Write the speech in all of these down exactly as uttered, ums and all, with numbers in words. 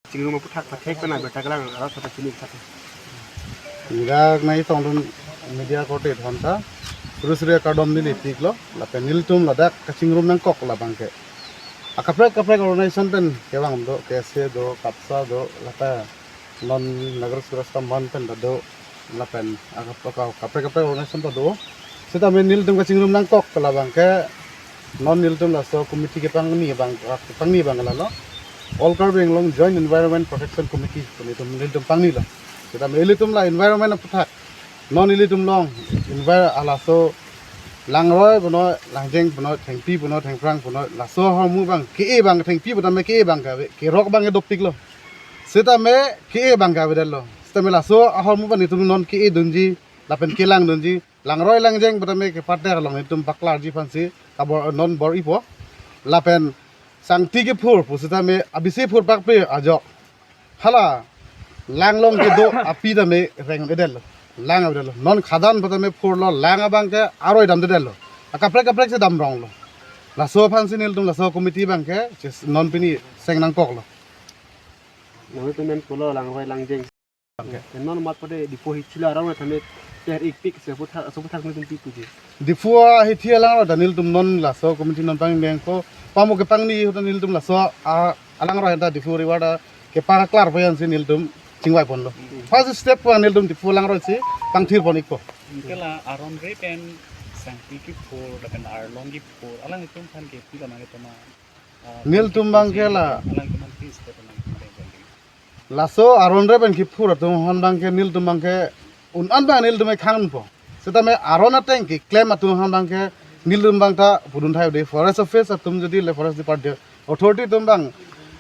Chingrum aphuthak pathek pen abirta kelang arat sata chini sata. Ingrak nai tongdun media korte thon ta. Suri suri akardom neli piklo. Lapen nelitum ladak kachingrum nangkok labang ke. Akaprek kaprek organization pen kevang do, K S A do, KAPSA do, lapen non Nagar Surashta Manch pen ta do, lapen aka-, aka-, kaprek kaprek organization ta do. Sitame nelitum kachingrum nangkok labang ke non nelitum laso committee kepangni abang, kepangni abang lalo. All Karbi Anglong Joint Environment Protection Committee pu nelitum, nelitum pangnilo. Sitame ilitum la environment aphuthak non ilitum along envir-, alaso langroi punoi, langjeng punoi, thengpi punoi, thengphrang punoi, laso ahormu abang ke-e abang, thengpi putame ke-e abang kave, kerok abang ke dopiklo. Sitame ke-e abang kavedetlo. Sitame laso ahormu abang itum non ke-e dunji, lapen kelang dunji, langroi langjeng putame kepater along itum paklarji aphansi kabor non bor-ipo. Lapen sangti kephur pusitame abisi phur pakpe ajok. Hala langlong kedo api tame rengdedetlo. Lang avedetlo. Non khadan putame phurlo, lang abang ke aroi damdedetlo. Akaprek kaprek si damronglo. Laso aphansi nelitum laso committee abang ke ches-, non pini seng nangkoklo. Nangtum men pulo langroi langjeng. Bang ke. Non mat pade Diphu hithi la arong tame ter ikpik se aphuthak, so aphuthak nelitum pi puji. Diphu ahithi alangroi ta nelitum non laso committee non pangdeng ko. Pamo kepangni ahut ta nelitum laso a-, alangroi ta Diphu River ta kepaklar pu ansi nelitum chingvai ponlo. Hmm. First step pu nelitum Diphu alangroi si pangthir pon ikpo. Anke la aron re pen sangti kephur, lapen arlong kephur, alanglitum aphan ke pi lama ke toma, ah, nelitum abang ke la alangtum aphan pi step alangtum aphan ke. Laso aron re pen kephur atum aphan abang ke nelitum abang ke un-an abang nelitum khangpo. Sitame aron ateng keklem atum aphan abang ke nelitum abang ta pudun thai de, Forest Office atum jodi le Forest Department authority atum abang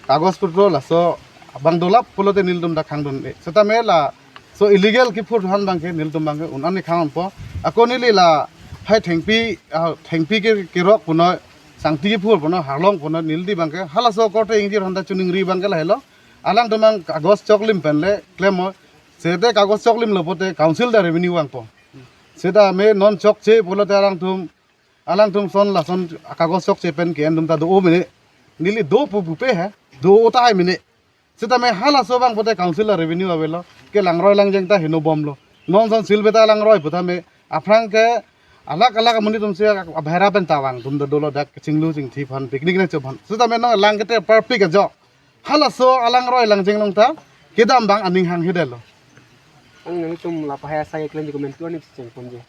kagos putro laso abang dolap pulote nelitum ta khangdunde. Sitame laso illegal kephur aphan abang ke nelitum abang ke un-an khangpo. Ako neli lahai thengpi, ah, thengpi ke kerok punoi, sangti kephur punoi, harlong punoi, neli abang ke halaso korte ingjir aphan ta choningri abang ke lahelo. Alangtum abang kagos choklim pen le klemmo. Seta kagos choklimlo pote council ta revenue vangpo. Sitame non chokche pulote alangtum, alangtum son lason kagos chokche pen ke-en atum ta do-o mene. Neli do pu pupe he. Do-o tahai mene. Sitame halaso abang pote council ta revenue avelo. Ke langroi langjeng ta heno bomlo. Non son Silveta langroi putame aphrang ke alak alak amonit atum si abhera pen ta vang atum ta dolo, dak chinglu chingthi aphan, picnic nangchop aphan. Sitame non lang kete parpik ajok. Halaso alangroi langjeng along ta kedam abang aning hang hidelo. Ang nangtum la pahai asai klem ji comment tu ani cheng ponji.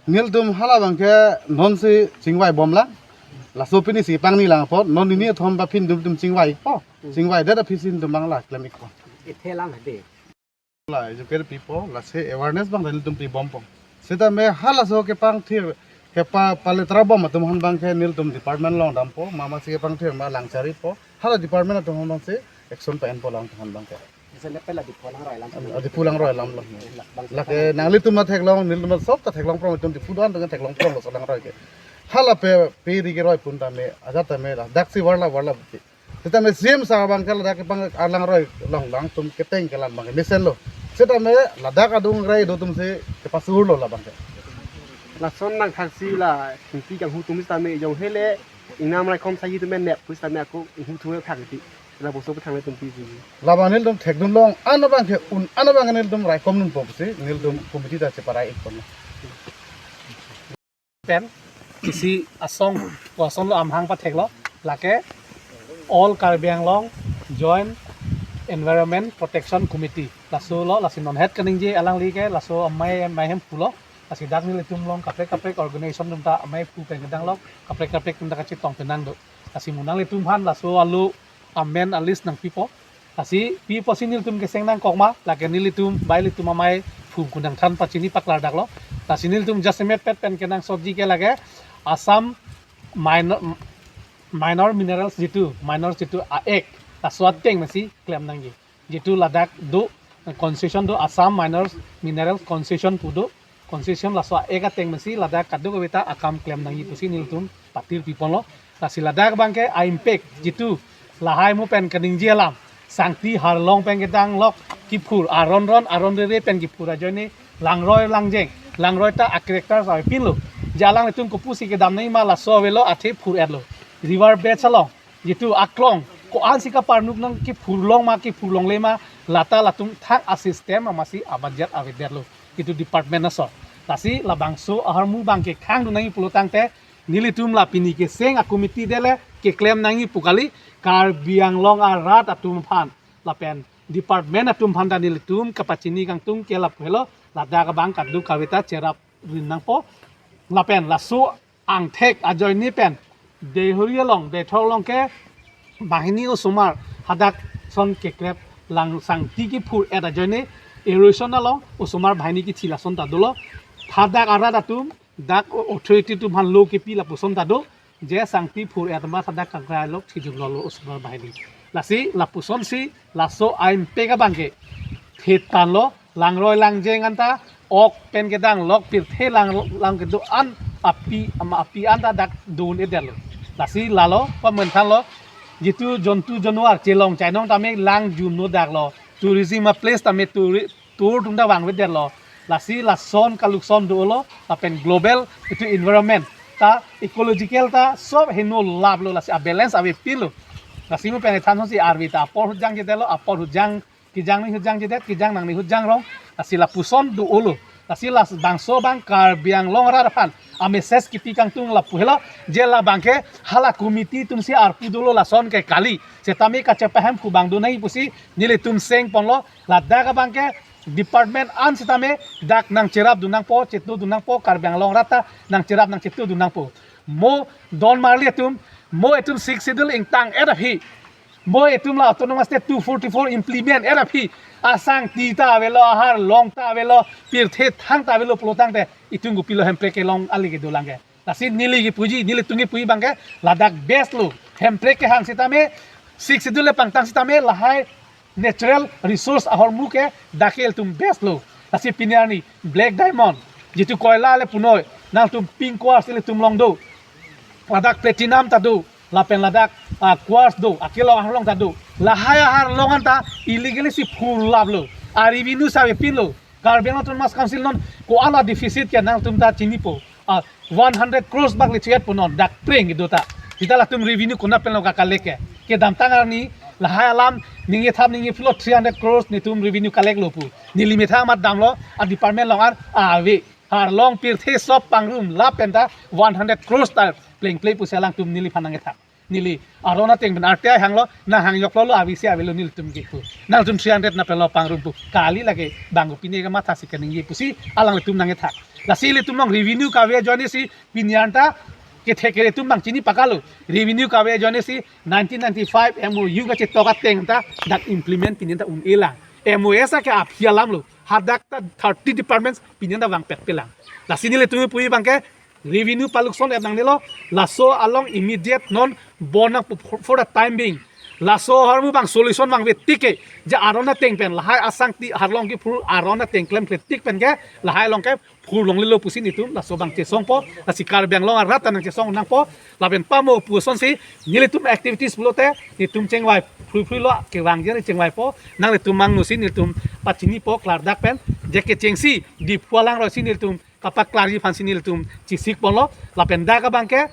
Nelitum hala abang ke non si chingvai bomlang. Laso pini si pangni lang apot, non nini athom ba phin dum tum chingvaipo. Hmm. Chingvaidet aphi si nelitum abang la klem ikpo. Ithe lang hade. La educate pipo, lasi awareness abang nelitum pi bompo. Sitame halaso kepangthir, kepa-, paletra bom atum aphan abang ke nelitum department along dampo, mama si kepangthir ma lang charipo. Hala department atum aphan abang si action pa-enpo alangtum aphan abang ke. Jese lepe la Diphu langroi alam. Ah, Diphu langroi alamlo. Bang lake nanglitum ta theklong, nelitum ta sob ta theklong prong, itum Diphu do-an ta theklong pronglo so langroi ke. Hala pe, pe ri keroi pun tame, ajat tame la, daksi varla varla buti. Sitame C M sir abang ke ladak kepang alangroi along alangtum keteng kelang abang ke mesenlo. Sitame ladak adung rai do atum si kepasurlo labang ke. Lason nangthaksi la thengpi kanghu atum sitame jong hele ingnam raikom saji atum nep pu sitame ako inghu thu thangti. Lapuson pu thangle atum pi ji. Labang nelitum thekdun long, an abang ke un-an abang ke nelitum raikom dunpo pusi nelitum committee ta cheparai ikponlo. Pen isi asong, ko asong lo amhang patheklo, lake All Karbi Anglong Joint Environment Protection Committee. Laso lo, lasi non het kaningje alangli ke, laso amei, amei hem pulo, lasi dak nelitum along kaprek kaprek organization atum ta amei pu pen kedang lo, kaprek kaprek atum ta kachetong penang do. Lasi mo nanglitum aphan laso alo amen a-list nangpipo. Lasi pi pusi nelitum keseng nangkok ma, lake nelitum, bai ilitum amei phum kunang than pachini paklardaklo. Lasi nelitum jasemet pet pen kenangsotji ke lake Assam Minor, Minor Minerals jitu, Minors jitu a-Act, laso ateng masi klem nangji. Jitu ladak do concession do, Assam Minors Minerals Concession pu do, concession laso a-Act ateng masi ladak kadokave ta akam klem nangji pusi nelitum patir piponlo. Lasi ladak abang ke a-impact jitu lahai mo pen kaningje alam, sangti harlong pen kedang lok kephur, aron ron aron rere pen kephur ajoine langroi langjeng, langroi ta a-character avepinlo. Je alanglitum kopusi kedam nangji ma, laso avelo athe phur-etlo. River bed along jitu aklong, Ko-an si kaparnuk nang, kephurlong ma kephurlongle ma, lata latum thang a-system amatsi a-budget avedetlo. Itum department ason. Lasi labangso ahormu abang kekhang dun nangji pulo tangte, nelitum la pini keseng a-committee dele keklem nangji pu kali, Karbi Anglong arat atum aphan lapen department atum aphan ta nelitum kapachini kangtung ke lapu helo, ladak abang kadokave ta cherap rin nangpo. Lapen laso angthek ajoine pen Deihori along, Deithor along ke banghini osomar hadak ason kekrep lang sangti kephur-et ajoine erosion along osomar banghini kithi lason ta dolo. Hadak arat atum, dak authority atum aphan lo kepi lapuson ta do. Je sangti phur-et amat hadak kangkrai lok thijum lolo osomar banghini. Lasi lapusonsi laso a-impact abang ke thetan lo, langroi langjeng anta, ok pen kedang lok pirthe lang, lang kedo-an api, ama api anta dak dun-edetlo. Lasi lalo pamenthan lo, jitu jontu januar chelong chainong tame lang jumno dak lo. Tourism a-place tame turi-, tour atum ta vangvedetlo. Lasi lason kaluson dolo, lapen global itum environment ta, ecological ta sob heno laplo, lasi a-balance avepinlo. Lasi mo pen than si arve ta apor ahut jangjedetlo, apor ahut jang, kejang ni ahut jangjedet, kejang nang ni ahut jangrong. Lasi lapuson dolo. Lasi labangso abang Karbi Anglong arat aphan a-message kipi kangtung lapu helo, je labang ke hala committee atumsi arpu dolo lason ke kali. Setame kachepahem pu abang do nangji pusi nelitum seng ponlo, ladak abang ke department an setame dak nangcherap dun nangpo, chetno dun nangpo, Karbi Anglong arat ta nangcherap nangchetno dun nangpo. Mo don marli atum, mo itum Sixth Schedule ingtang-et aphi, mo itum la Autonomous State two forty-four implement-et aphi, asangti ta avelo, aharlong ta avelo, pirthe thang ta avelo pulo tangte, itum kopilo Hemprek kelong ali kedo lang ke. Lasi neli kepuji, nelitum kepuji abang ke ladak best lo. Hemprek kehang setame, Sixth Schedule le pangtang setame, lahai natural resource ahormu ke dak ke ilitum best lo. Lasi pini arni black diamond, jitu koila le punoi, nangtum pink quartz ilitum along do, ladak platinum ta do, lapen ladak, ah, quartz do, akelong aharlong ta do. Lahai aharlong anta illegally si phurlaplo. A-revenue si avepinlo. Karbi Anglong Autonomous Council non ko-an a-deficit ke nangtum ta chinipo. Ah, one hundred crores bak le chiyat pu non, dak preng kedo ta. Seta latum revenue konat pen lo ka-collect ke. Kedamtang arni lahai alam ningje thap ningje phli lo, three hundred crores netum revenue collect lo pu. Neli methang amat damlo, a-department along ar ave. Aharlong pirthe sob pangrum lapen ta one hundred crores ta plengple pusi alangtum neliphan nangkethak. Neli aron ateng pen R T I hanglo, nang hang yok lo lo, avisi avelo nelitum ke pu. Nangtum three hundred na pelo pangrum pu. Kali lake bang pine ke matha si kaningje pusi alanglitum nangkethak. Lasi ilitum along revenue kave ajoine si pini anta kethek kere atum abang chini pakalo. Revenue kave ajoine si nineteen ninety-five M O U kachetok ateng ta dak implement pini anta un-elang. M O S ake aphi alam lo. Hadak ta thirty departments pini anta vangpet pelang. Lasi nelitum puji abang ke revenue palukson-et nangnelo, laso along immediate non bon nang for, for the time being. Laso aharmu abang solution vangve tik ke, je aron ateng pen, lahai asangti aharlong kephur aron ateng klemkle tik pen ke, lahai along ke phurlonglelo pusi netum laso abang chesongpo, lasi Karbi Anglong arat ta nangchesong nangpo, lapen pamo pu asonsi, nelitum activities pulote, netum chengvai, phrui phrui lo, kevang jeri chengvaipo, nanglitum mangnusi netum pachinipo, klardak pen, je kechengsi, Diphu alangroi si nelitum kapaklarji aphansi nelitum chesik ponlo, lapen dak abang ke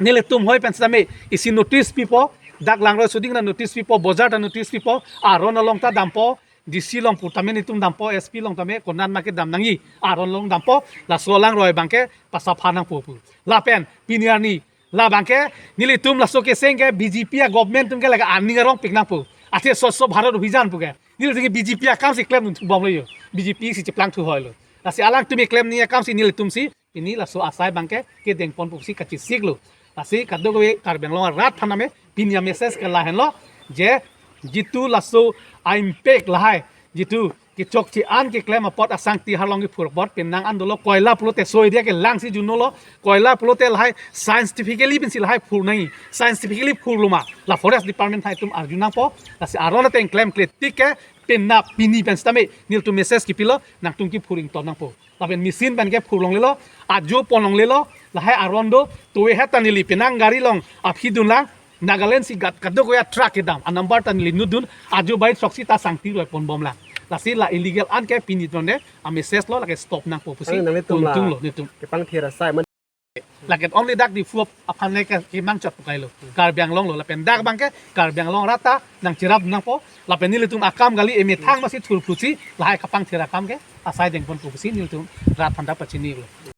nelitum hoi pen setame isi notice pipo, dak langroi suding na notice pipo, bojar ta notice pipo, aron along ta dampo, D C along putame netum dampo, S P along tame konat ma kedam nangji, aron along dampo, laso alangroi abang ke pasapha nangpo pu. Lapen pini arni labang ke nelitum laso keseng ke B J P a-government atum ke lake aning arongpik nangpo. Athe Swachh Bharat Abhiyan pu ke nelitum ke B J P akam si klemdun thubomlo yo. B J P si cheplang thuhoilo. Lasi alangtum keklem nangji akam si nelitum si pini laso asai abang ke kedeng ponpo pusi kachesiklo. Lasi kadokave Karbi Anglong arat aphan tame pini a-message ke lahenlo, je jitu laso a-impact lahai, jitu kechokche an keklem apot, asangti aharlong kephur apot, penang an dolo, koila pulote so area ke lang si junolo, koila pulote lahai scientifically pensi lahai phur nangji, scientifically phurlo ma, la forest department aphan itum arju nangpo, lasi aron ateng klemkle tik ke, penap pini pen setame nelitum message kipilo, nangtum kephur ington nangpo. Lapen machine pen ke phurlonglelo, ajo ponlonglelo, lahai aron do, towe het ta neli penang gari along aphi dunlang, Nagaland si gat kadokave a-truck kedam, a-number ta neli nutdun, ajo bai throksi ta sangti roi ponbomlang. Lasi la illegal an ke pini tone, a-message lo, lake stop nangpo pusi, Ang nang netum la. Tungtunglo netum. Kepangthir asai man. Lake only dak Diphu aphan le ke kemang chot pukai lo. Karbi Anglong lo lapen dak abang ke Karbi Anglong arat ta nangcherap nangpo lapen nelitum akam kali emethang masi thurphusi lahai kapangthir akam ke asai dengpon pusi nelitum rat aphan ta pachini lo.